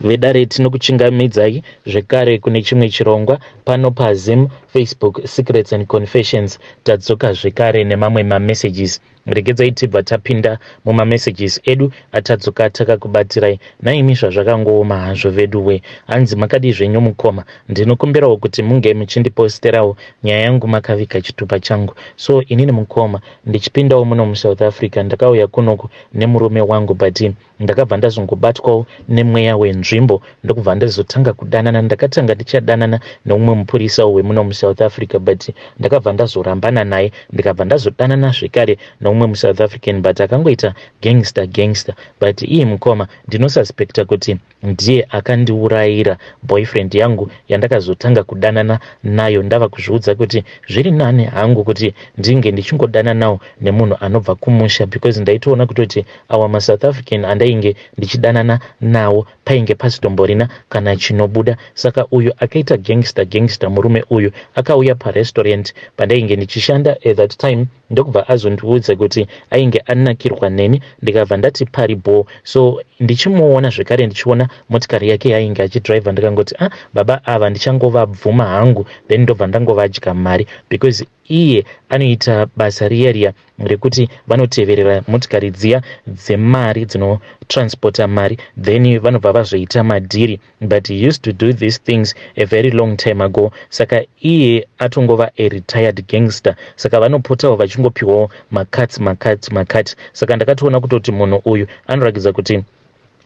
Vedare, tinokuchingamidzai zvekare kune chimwe chirongwa pano paZim Facebook Secrets and Confessions. Tadzoka zvekare nemamwe mamessages. Regedzai tibva tapinda mumamessages edu atadzoka takakubatirai. Naimi, zvazvakangooma hazvo veduwe. Hanzi, "Makadii zvenyu mukoma? Ndinokumbirawo kuti munge muchindiposterawo nyaya yangu makaviga chitupa changu. So inini mukoma, ndichipindawo muno muSouth Africa, ndakauya kunoku nemurume wangu, but ndakabva ndazongobatwawo nemweya wenzvimbo, ndokubva ndazotanga kudanana. Ndakatanga ndichadanana neumwe mupurisa wemuno muSouth Africa, but ndakabva ndazorambana naye, ndikabva ndazodanana zvekare neumwe muSouth African, but akangoita gangster gangster. But iye mukoma, ndinosuspecta kuti ndiye akandiurayira boyfriend yangu yandakazotanga kudanana nayo. Ndava kuzviudza kuti zviri nani hangu kuti ndinge ndichingodananawo nemunhu anobva kumusha, because ndaitoona kutoti awa maSouth African andainge ndichidanana nawo painge pasitomborina kana chinobuda. Saka uyu akaita gangster gangster, murume uyu akauya parestaurant pandainge ndichishanda at that time, ndokubva azondiudza kuti ainge anakirwa neni. Ndikabva ndati paribo. So ndichimuona zvekare, ndichiona motikari yake yainge achidhiraivha, ndikangoti, 'Ah, baba ava ndichangovabvuma hangu, then ndobva ndangovadya mari,' because iye anoita basa riya riya rekuti vanoteverera motikari dziya dzemari, dzinotransporta mari, then vanobva vazoita madhiri. But he used to do these things a very long time ago. Saka iye atongova a retired gangster, saka vanopotawo vachingopiwawo macuts, macuts, macuts. Saka ndakatoona kutoti munhu uyu anoratidza kuti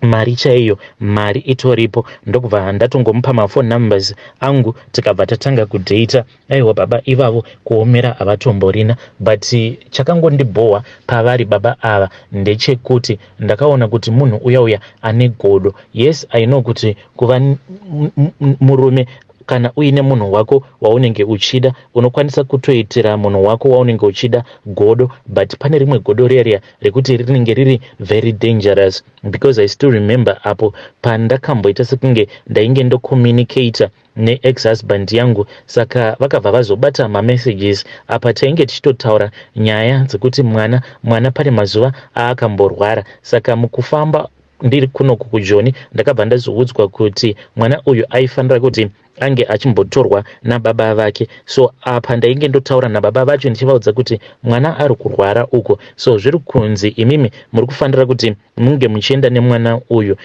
mari chaiyo, mari itoripo. Ndokubva ndatongomupa mafone numbers angu, tikabva tatanga kudhata. Aiwa baba ivavo kuomera havatomborina, but chakangondibhohwa pavari baba ava ndechekuti ndakaona kuti munhu uya uya ane godo. Yes, I know kuti kuva murume, kana uine munhu wako waunenge uchida, unokwanisa kutoitira munhu wako waunenge uchida godo, but pane rimwe godo reria rekuti rinenge riri very dangerous, because I still remember apo pandakamboita sekunge ndainge ndocommunicata neex husband yangu. Saka vakabva vazobata mamessages apa tainge tichitotaura nyaya dzekuti mwana pane mazuva aakamborwara. Saka mukufamba ndiri kunoku kuJoni, ndakabva ndazoudzwa kuti mwana uyu aifanira kuti ange achimbotorwa nababa vake. So apa ndainge ndotaura nababa vacho ndichivaudza kuti mwana ari kurwara uko, so zviri kunzi imimi muri kufanira kuti munge muchienda nemwana uyu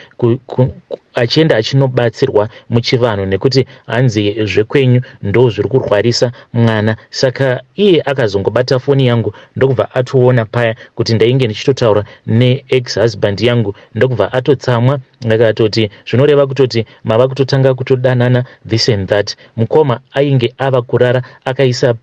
achienda achinobatsirwa muchivanhu, nekuti hanzi zvekwenyu ndo zviri kurwarisa mwana. Saka iye akazongobata foni yangu, ndokubva atoona paya kuti ndainge ndichitotaura neex husband yangu, ndokubva atotsamwa, akatoti zvinoreva kutoti mava kutotanga kutodanana, this and that. Mukoma, ainge ava kurara akaisa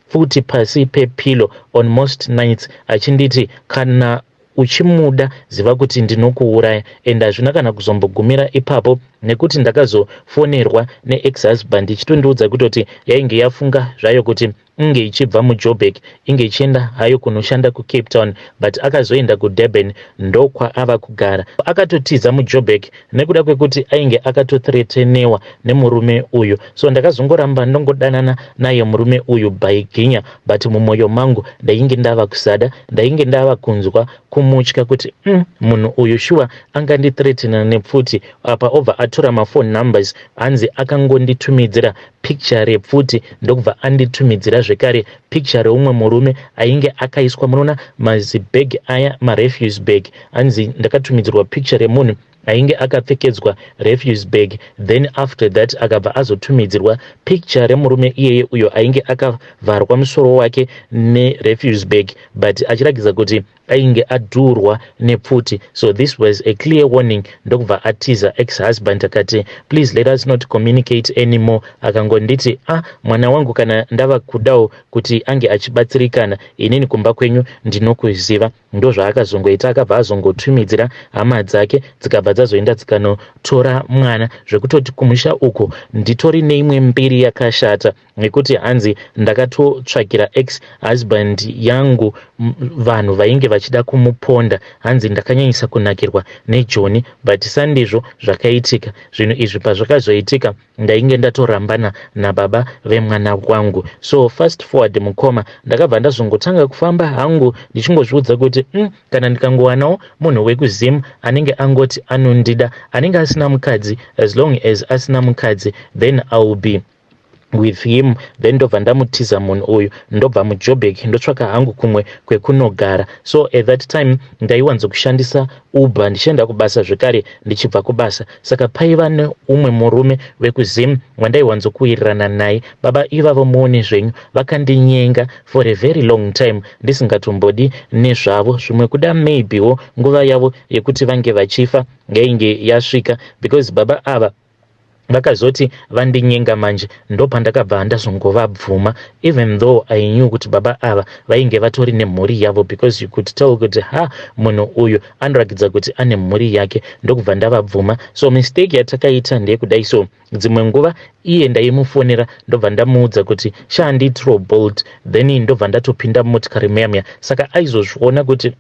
pfuti pasi pepillow on most nights, achinditi, 'Kana uchimuda, ziva kuti ndinokuuraya.' And hazvina kana kuzombogumira ipapo, nekuti ndakazofonerwa neex husband ichitondiudza kutoti yainge yafunga zvayo kuti inge ichibva muJoburg, inge ichienda hayo kunoshanda kuCape Town, but akazoenda kuDurban, ndokwaava kugara. Akatotiza muJoburg nekuda kwekuti ainge akatothreatenewa nemurume uyu. So ndakazongoramba ndongodanana naye murume uyu by ginya, but mumwoyo mangu ndainge ndava kusada, ndainge ndava kunzwa kumutya kuti munhu uyu shuwa angandithreatena nepfuti apa, obva atora mafone numbers. Hanzi akangonditumidzira picture repfuti, ndokubva anditumidzira zvekare picture reumwe murume ainge akaiswa, munoona mazibag aya, marefuse bag. Hanzi ndakatumidzirwa picture remunhu ainge akapfekedzwa refuse bag. Then after that akabva azotumidzirwa picture remurume iyeye uyo ainge akavharwa musoro wake nerefuse bag, but achiratidza kuti ainge adhurwa nepfuti. So this was a clear warning. Ndokubva atiza ex husband, akati, 'Please let us not communicate anymore.' Akangonditi, 'Ah, mwana wangu kana ndava kudawo kuti ange achibatsirikana, inini kumba kwenyu ndinokuziva.' Ndozvaakazongoita, akabva azongotumidzira hama dzake, dzikabva dzazoenda dzikanotora mwana. Zvekutoti kumusha uko nditori neimwe mbiri yakashata, nekuti hanzi ndakatotsvakira ex husband yangu vanhu vainge vachida kumuponda. Hanzi ndakanyanyisa kunakirwa nejoni, but sandizvo zvakaitika. Zvinhu izvi pazvakazoitika, ndainge ndatorambana nababa vemwana wangu. So fast forward mukoma, ndakabva ndazongotanga kufamba hangu ndichingozviudza kuti kana ndikangowanawo munhu wekuZim anenge angoti anoda." Anondida anenge asina mukadzi. As long as asina mukadzi, then I will be with him. Then ndobva ndamutiza munhu uyu, ndobva muJoburg, ndotsvaka hangu kumwe kwekunogara. So at that time ndaiwanzokushandisa Uber ndichienda kubasa, zvekare ndichibva kubasa. Saka paiva neumwe murume wekuZim wandaiwanzokuwirirana naye. Baba ivavo, muone zvenyu, vakandinyenga for a very long time ndisingatombodi nezvavo. Zvimwe kuda maybewo nguva yavo yekuti vange vachifa yainge yasvika, because baba ava vakazoti vandinyenga manje, ndopandakabva ndazongovabvuma, even though I knew kuti baba ava vainge vatori nemhuri yavo, because you could tell kuti ha, munhu uyu anorakidza kuti ane mhuri yake. Ndokubva ndavabvuma. So mistake yatakaita ndeyekudai. So dzimwe nguva iye ndaimufonera, ndobva ndamuudza kuti sha, ndiitiro Bolt, then ndobva ndatopinda mumotikari muya muya. Saka aizozviona kuti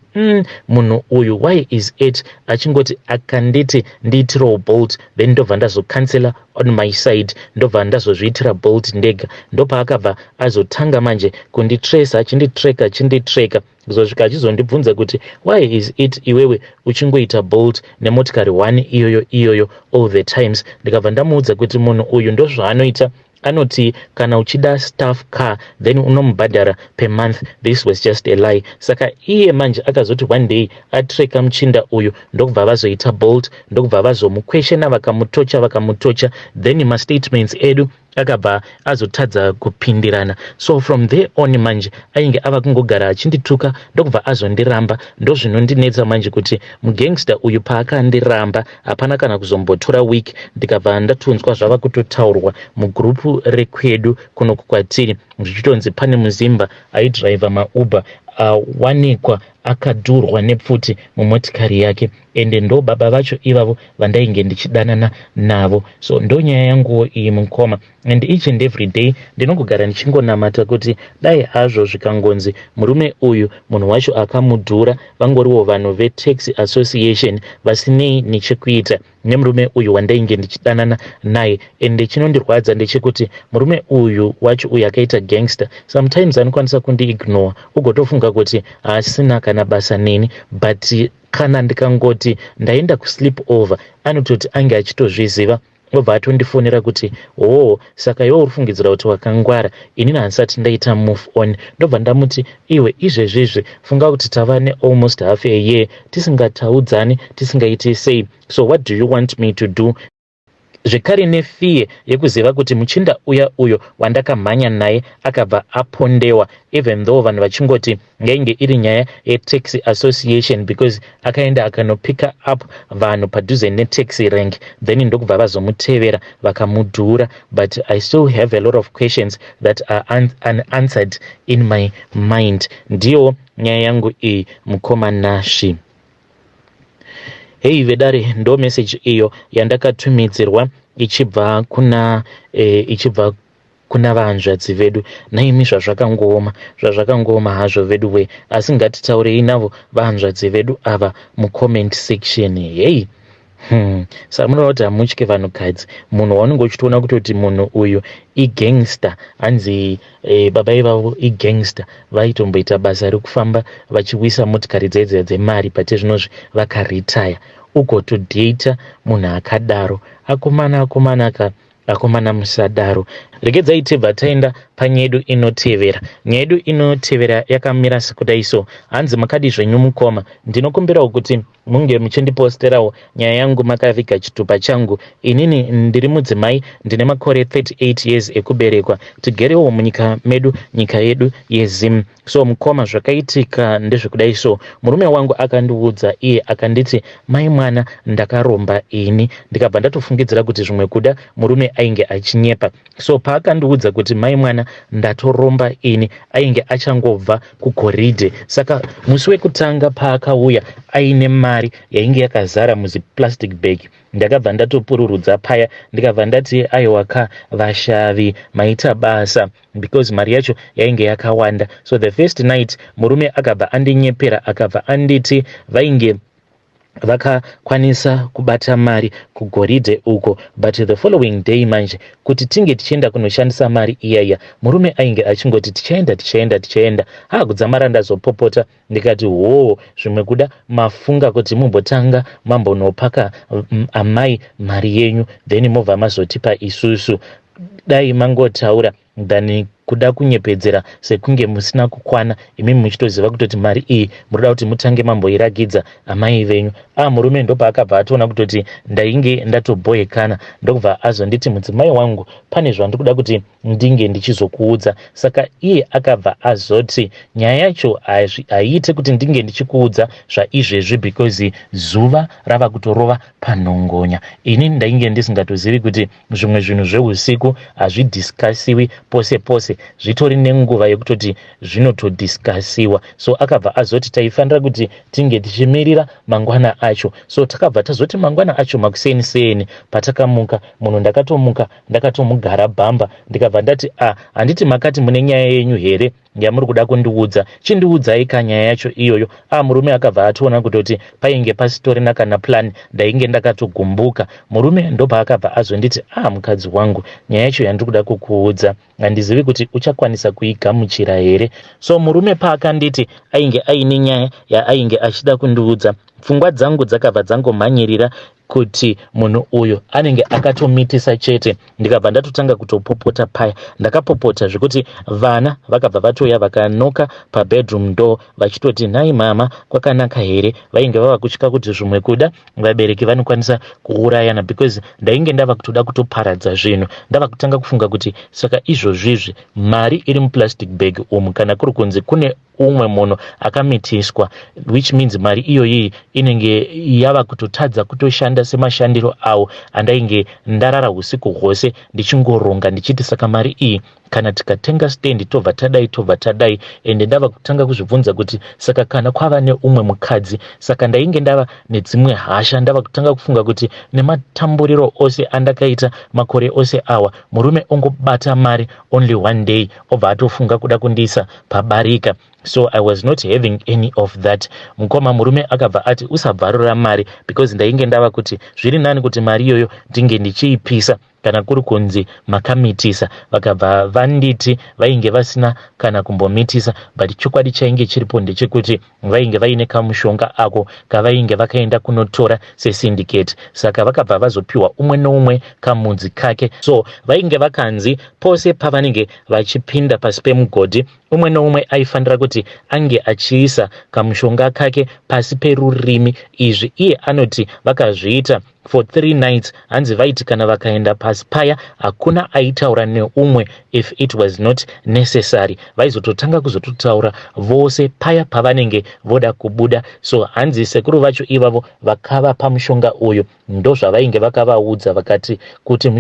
munhu uyu, why is it achingoti akanditi ndiitirowo Bolt, then ndobva ndazocancela on my side, ndobva ndazozviitira Bolt ndega? Ndopaakabva azotanga manje kunditraca, achinditracka, achinditracka, kuzosvika achizondibvunza kuti why is it iwewe uchingoita Bolt nemotikari 1 iyoyo iyoyo all the times? Ndikabva ndamuudza kuti munhu uyu ndozvaanoita, anoti kana uchida staff car, then unomubhadhara per month. This was just a lie. Saka iye manje akazoti one day atracka muchinda uyu, ndokubva vazoita Bolt, ndokubva vazomuquestiona, vakamutorture, vakamutorture. Then mastatements edu akabva azotadza kupindirana. So from there on manje ainge ava kungogara achindituka, ndokubva azondiramba. Ndozvinondinetsa manje kuti mugangster uyu paakandiramba, hapana kana kuzombotora week, ndikabva ndatonzwa zvava kutotaurwa mugurupu rekwedu kunoku kwatiri, zvichitonzi pane muzimba aidhiraivha maUber awanikwa akadhurwa nepfuti mumotikari yake, ende ndo baba vacho ivavo vandainge ndichidanana navo. So ndo nyaya yanguwo iyi, mukoma, and each and every day ndinongogara ndichingonamata kuti dai hazvo zvikangonzi murume uyu, munhu wacho akamudhura, vangoriwo vanhu vetaxi association vasinei nechekuita nemurume uyu wandainge ndichidanana naye. Ende chinondirwadza ndechekuti murume uyu wacho uyu akaita gangster, sometimes anokwanisa kundiignore, ugotofunga kuti haasina kana basa neni, but kana ndikangoti ndaenda kusleep over, anototi ange achitozviziva, obva atondifonera kuti hoo, saka iwe uri fungidzira kuti wakangwara, inini handisati ndaita move on. Ndobva ndamuti, iwe, izvezvizvi funga kuti tava nealmost half a year tisingataudzani, tisingaiti sei. So what do you want me to do? Zvekare nefear yekuziva kuti muchinda uya uyo wandakamhanya naye akabva apondewa, even though vanhu vachingoti yainge iri nyaya yetaxi association, because akaenda akanopicka up vanhu padhuze netaxi rank, then ndokubva vazomutevera vakamudhura. But I still have a lot of questions that are unanswered in my mind. Ndiyo nyaya yangu iyi, mukoma Nashi. Hei vedare, ndo message iyo yandakatumidzirwa ichibva kuna vahanzvadzi vedu. Naimi, zvazvakangooma, zvazvakangooma hazvo vedu we, asi ngatitaurei navo vahanzvadzi vedu ava mucomment section. Hei, Saka munoona kuti hamutye vanhukadzi. Munhu waunenge uchitoona kutoti munhu uyu igangster, hanzi baba ivavo igangster, vaitomboita basa rekufamba vachiwisa motikari dzaidziya dzemari, but zvinozvi vakaretire, ugotodhata munhu akadaro. Akomana, akomana ka, akomana, musadaro. Regedzai tibva taenda panyaya yedu inotevera. Nyaya yedu inotevera yakamira sekudai. So hanzi, makadi zvenyu mukoma? Ndinokumbirawo kuti munge muchindiposterawo nyaya yangu makaviga chitupa changu. Inini ndiri mudzimai, ndine makore 38 years ekuberekwa. Tigerewo munyika medu, nyika yedu yeZim. So mukoma, zvakaitika ndezvekudai. So murume wangu akandiudza iye, akanditi, mai mwana, ndakaromba ini. Ndikabva ndatofungidzira kuti zvimwe kuda murume ainge achinyepa. So paakandiudza kuti mai mwana, ndatoromba ini, ainge achangobva kugoridhe. Saka musi wekutanga paakauya aine mari yainge yakazara muziplastic bag, ndakabva ndatopururudza paya, ndikabva ndati, aiwa ka, vashavi, maita basa, because mari yacho yainge yakawanda. So the first night murume akabva andinyepera, akabva anditi vainge Vakakwanisa kubata mari kugoridhe uko, but the following day manje, kuti tinge tichienda kunoshandisa mari iyaiya, murume ainge achingoti, "Tichaenda, tichaenda, tichaenda." Ha, kudzamara ndazopopota ndikati, "Hoo, zvimwe kuda mafunga kuti mumbotanga mambonopaka amai mari yenyu, then mobva mazotipa isusu. Dai mangotaura than kuda kunyepedzera sekunge musina kukwana, imi muchitoziva kutoti mari iyi munoda kuti mutange mamboiragidza amai venyu." A, murume ndopaakabva atoona kutoti ndainge ndatobhoekana, ndokubva azonditi, "Mudzimai wangu, pane zvandikuda kuti ndinge ndichizokuudza." Saka iye akabva azoti, "Nyaya yacho haiite kuti ndinge ndichikuudza zvaizvezvi because zuva rava kutorova panhongonya." Ini ndainge ndisingatozivi kuti zvimwe zvinhu zveusiku hazvidhiskasiwi pose pose, zvitori nenguva yekutoti zvinotodhiskasiwa. So akabva azoti taifanira kuti tinge tichimirira mangwana acho. So takabva tazoti mangwana acho makuseni seni patakamuka, munhu ndakatomuka ndakatomugara bhamba, ndikabva ndati, "A, handiti makati mune nyaya yenyu here yamuri kuda kundiudza? Chindiudzai kanyaya yacho iyoyo." A, murume akabva atoona kutoti painge pasitorina kana plan, ndainge ndakatogumbuka. Murume ndopaakabva azonditi, "A, mukadzi wangu, nyaya yacho yandiri kuda kukuudza handizivi kuti uchakwanisa kuigamuchira here." So murume paakanditi ainge aine nyaya yaainge achida kundiudza, pfungwa dzangu dzakabva dzangomhanyirira kuti munhu uyu anenge akatomitisa chete. Ndikabva ndatotanga kutopopota paya. Ndakapopota zvekuti vana vakabva vatouya vakanoka pabedroom door vachitoti, "Nhai mama, kwakanaka here?" Vainge vava kutya kuti zvimwe kuda vabereki vanokwanisa kuurayana, because ndainge ndava kutoda kutoparadza zvinhu. Ndava kutanga kufunga kuti saka izvozvizvi mari iri muplastic bag umu, kana kuri kunzi kune umwe munhu akamitiswa, which means mari iyoyi inenge yava kutotadza kutoshanda semashandiro awo andainge ndarara usiku hwose ndichingoronga, ndichiti saka mari iyi kana tikatenga stand, tobva tadai, tobva tadai. Ende ndava kutanga kuzvibvunza kuti saka kana kwava neumwe mukadzi? Saka ndainge ndava nedzimwe hasha, ndava kutanga kufunga kuti nematamburiro ose andakaita makore ose awa, murume ongobata mari only one day, obva atofunga kuda kundiisa pabarika. So I was not having any of that, mukoma. Murume akabva ati, "Usabvarura mari," because ndainge ndava kuti zviri nani kuti mari iyoyo ndinge ndichiipisa kana kuri kunzi makamitisa. Vakabva vanditi vainge vasina kana kumbomitisa, but chokwadi chainge chiripo ndechekuti vainge vaine kamushonga ako kavainge vakaenda kunotora sesyndicate. Saka vakabva vazopiwa umwe neumwe kamudzi kake. So vainge vakanzi pose pavanenge vachipinda pasi pemugodhi, umwe neumwe aifanira kuti ange achiisa kamushonga kake pasi perurimi. Izvi iye anoti vakazviita for 3 nights. Hanzi vaiti kana vakaenda pasi paya, hakuna aitaura neumwe if it was not necessary. Vaizototanga kuzototaura vose paya pavanenge voda kubuda. So hanzi sekuru vacho ivavo vakavapa mushonga uyu, ndozvavainge vakavaudza, vakati kuti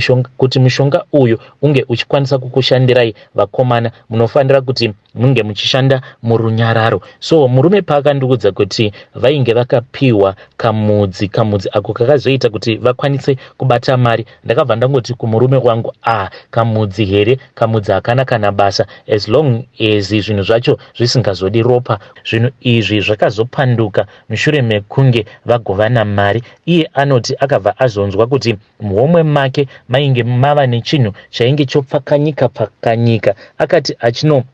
mushonga uyu unge uchikwanisa kukushandirai, vakomana, munofanira kuti munge muchishanda murunyararo. So murume paakandiudza kuti vainge vakapiwa kamudzi ako kakazoita kuti vakwanise kubata mari, ndakabva ndangoti kumurume wangu, "A, ah, kamudzi here? Kamudzi hakana kana basa as long as zvinhu zvacho zvisingazodi ropa." Zvinhu izvi zvakazopanduka mushure mekunge vagovana mari. Iye anoti akabva azonzwa kuti muhomwe make mainge mava nechinhu chainge chopfakanyika pfakanyika. Akati achino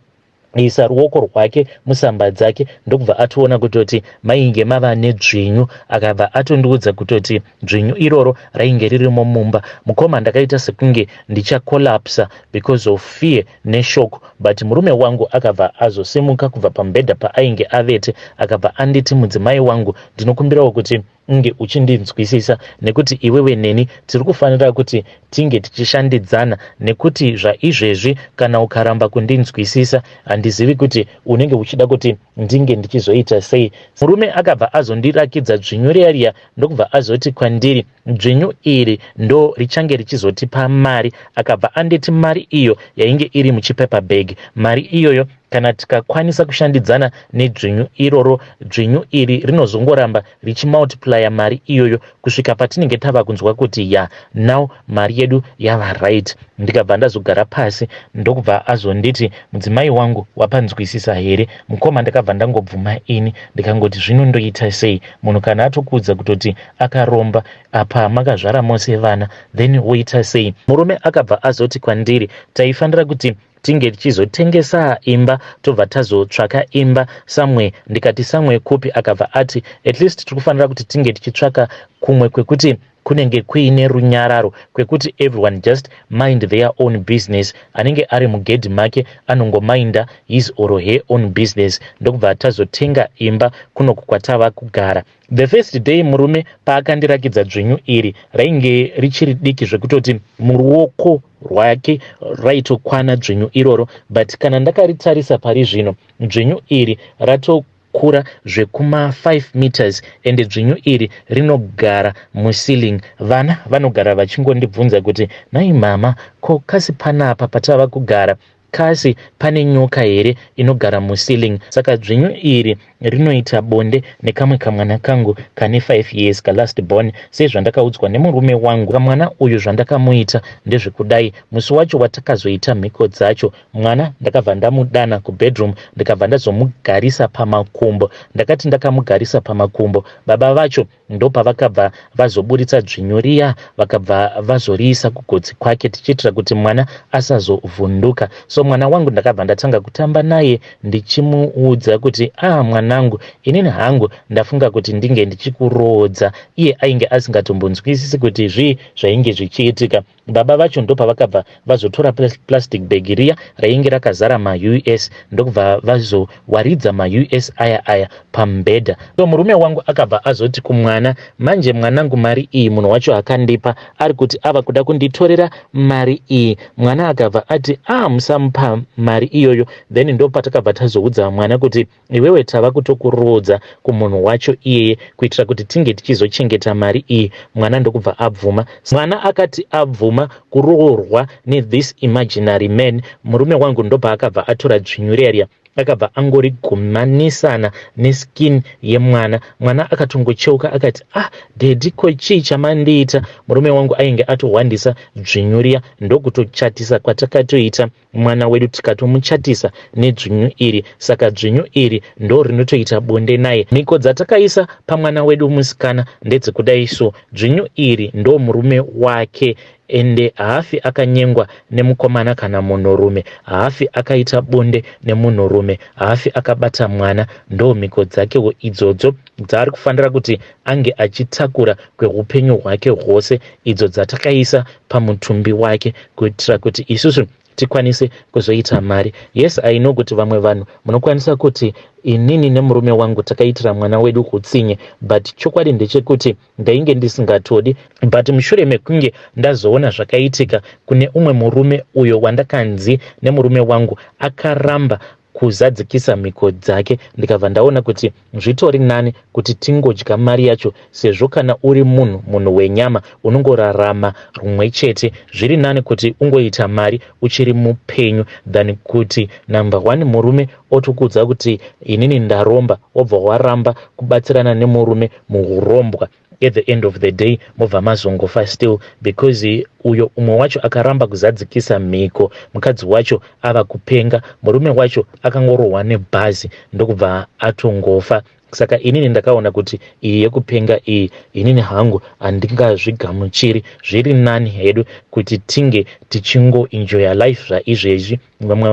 isa ruoko rwake musamba dzake, ndokubva atoona kutoti mainge mava nedzvinyu. Akabva atondiudza kutoti dzvinyu iroro rainge ririmo mumba. Mukoma, ndakaita sekunge ndichakolapsa because of fear neshock, but murume wangu akabva azosimuka kubva pamubhedha paainge avete, akabva anditi, "Mudzimai wangu, ndinokumbirawo kuti unge uchindinzwisisa, nekuti iwewe neni tiri kufanira kuti tinge tichishandidzana, nekuti zvaizvezvi kana ukaramba kundinzwisisa, handizivi kuti unenge uchida kuti ndinge ndichizoita sei." Murume akabva azondirakidza dzvinyu riya riya, ndokubva azoti kwandiri, "Dzvinyu iri ndo richange richizotipa mari." Akabva anditi mari iyo yainge iri muchipaper bag, mari iyoyo. Kana tikakwanisa kushandidzana nedzvinyu iroro, dzvinyu iri rinozongoramba richimultiplya mari iyoyo kusvika patinenge tava kunzwa kuti ya, now mari yedu yava right. Ndikabva ndazogara pasi, ndokubva azonditi, "Mudzimai wangu, wapanzwisisa here, mukoma?" Ndakabva ndangobvuma ini, ndikangoti, "Zvino ndoita sei?" Munhu kana atokuudza kutoti akaromba, apa makazvara mose vana, then woita sei? Murume akabva azoti kwandiri taifanira kuti tinge tichizotengesa imba, tobva tazotsvaka imba somewhere. Ndikati, "Somewhere kupi?" Akabva ati, "At least tiri kufanira kuti tinge tichitsvaka kumwe kwekuti kunenge kuine runyararo, kwekuti everyone just mind their own business. Anenge ari mugedhi make anongominda his or her own business." Ndokubva tazotenga imba kunoku kwatava kugara. The first day murume paakandirakidza dzvinyu iri, rainge richiri diki zvekutoti muruoko rwake raitokwana dzvinyu iroro, but kana ndakaritarisa pari zvino, dzvinyu iri ratokura zvekuma 5 meters, ende dzvinyu iri rinogara muceiling. Vana vanogara vachingondibvunza kuti, "Nai mama, ko kasi panapa patava kugara, kasi pane nyoka here inogara muceiling?" Saka dzvinyu iri rinoita bonde nekamwe kamwana kangu kane 5 years, kalast born. Sezvandakaudzwa nemurume wangu, kamwana uyu zvandakamuita ndezvekudai. Musi wacho watakazoita mhiko dzacho, mwana ndakabva ndamudana kubedroom, ndikabva ndazomugarisa pamakumbo. Ndakati ndakamugarisa pamakumbo, baba vacho ndopavakabva vazoburitsa dzvinyu riya, vakabva vazoriisa kugotsi kwake, tichiitira kuti mwana asazovhunduka. So mwana wangu ndakabva ndatanga kutamba naye, ndichimuudza kuti, "Ah, mwanangu, inini hangu ndafunga kuti ndinge ndichikuroodza." Iye ainge asingatombonzwisisi kuti zvii zvainge zvichiitika. Baba vacho ndopavakabva vazotora plastic bag riya rainge rakazara maUS, ndokubva vazowaridza maUS aya aya pamubhedha. So murume wangu akabva azoti kumwana, "Manje mwanangu, mari iyi munhu wacho akandipa ari kuti ava kuda kunditorera mari iyi." Mwana akabva ati, "A ah, musamupa mari iyoyo." Then ndopatakabva tazoudza mwana kuti, "Iwewe tava kutokuroodza kumunhu wacho iyeye kuitira kuti tinge tichizochengeta mari iyi." Mwana ndokubva abvuma. Mwana akati abvuma kuroorwa nethis imaginary man, murume wangu ndopaakabva atora dzvinyu riya, akabva angorigumanisana neskin yemwana. Mwana akatongocheuka akati, "Ah, daddy, ko chii chamandiita?" Murume wangu ainge atohwandisa dzvinyu riya, ndokutochatisa kwatakatoita mwana wedu, tikatomuchatisa nedzvinyu iri. Saka dzvinyu iri ndo rinotoita bonde naye. Mhiko dzatakaisa pamwana wedu musikana ndedzekudai. So dzvinyu iri ndo murume wake, ende haafi akanyengwa nemukomana kana munhurume, haafi akaita bonde nemunhurume, haafi akabata mwana. Ndo mhiko dzakewo idzodzo dzaari kufanira kuti ange achitakura kweupenyu hwake hwose, idzo dzatakaisa pamutumbi wake kuitira kuti isusu tikwanise kuzoita mari. Yes, I know kuti vamwe vanhu munokwanisa kuti inini nemurume wangu takaitira mwana wedu utsinye, but chokwadi ndechekuti ndainge ndisingatodi. But mushure mekunge ndazoona zvakaitika kune umwe murume uyo wandakanzi nemurume wangu akaramba kuzadzikisa mhiko dzake, ndikabva ndaona kuti zvitori nani kuti tingodya mari yacho, sezvo kana uri munhu, munhu wenyama, unongorarama rumwe chete. Zviri nani kuti ungoita mari uchiri mupenyu than kuti, number one, murume otokuudza kuti, "Inini ndaromba," wobva waramba kubatsirana nemurume muurombwa. At the end of the day mobva mazongofa still, because uyo umwe wacho akaramba kuzadzikisa mhiko, mukadzi wacho ava kupenga, murume wacho akangorohwa nebhazi ndokubva atongofa. Saka inini ndakaona kuti iyi yekupenga iyi, inini hangu handingazvigamuchiri. Zviri nani hedu kuti tinge tichingoenjoya life zvaizvezvi.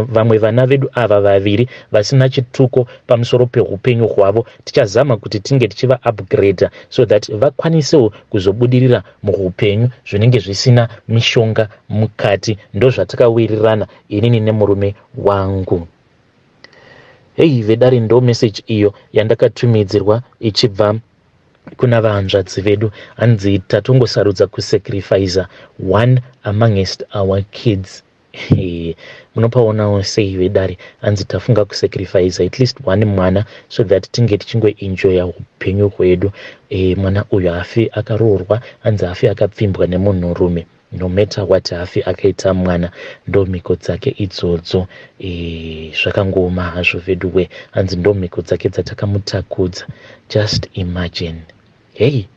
Vamwe vana vedu ava vaviri vasina chituko pamusoro peupenyu hwavo, tichazama kuti tinge tichiva upgrade so that vakwanisewo kuzobudirira muupenyu zvinenge zvisina mishonga mukati. Ndozvatakawirirana inini nemurume wangu. Hei vedare, ndo meseji iyo yandakatumidzirwa ichibva kuna vahanzvadzi vedu. Hanzi tatongosarudza kusacrifica one amongst our kids. Munopaonawo sei, vedare? Hanzi tafunga kusacrifica at least one mwana so that tinge tichingoenjoya upenyu hwedu. Mwana uyu haafi akaroorwa, hanzi haafi akapfimbwa nemunhurume. No matter what, hafi akaita mwana. Ndo mhiko dzake idzodzo. Zvakangooma hazvo veduwe. Hanzi ndo mhiko dzake dzatakamutakudza. Just imagine. Hei.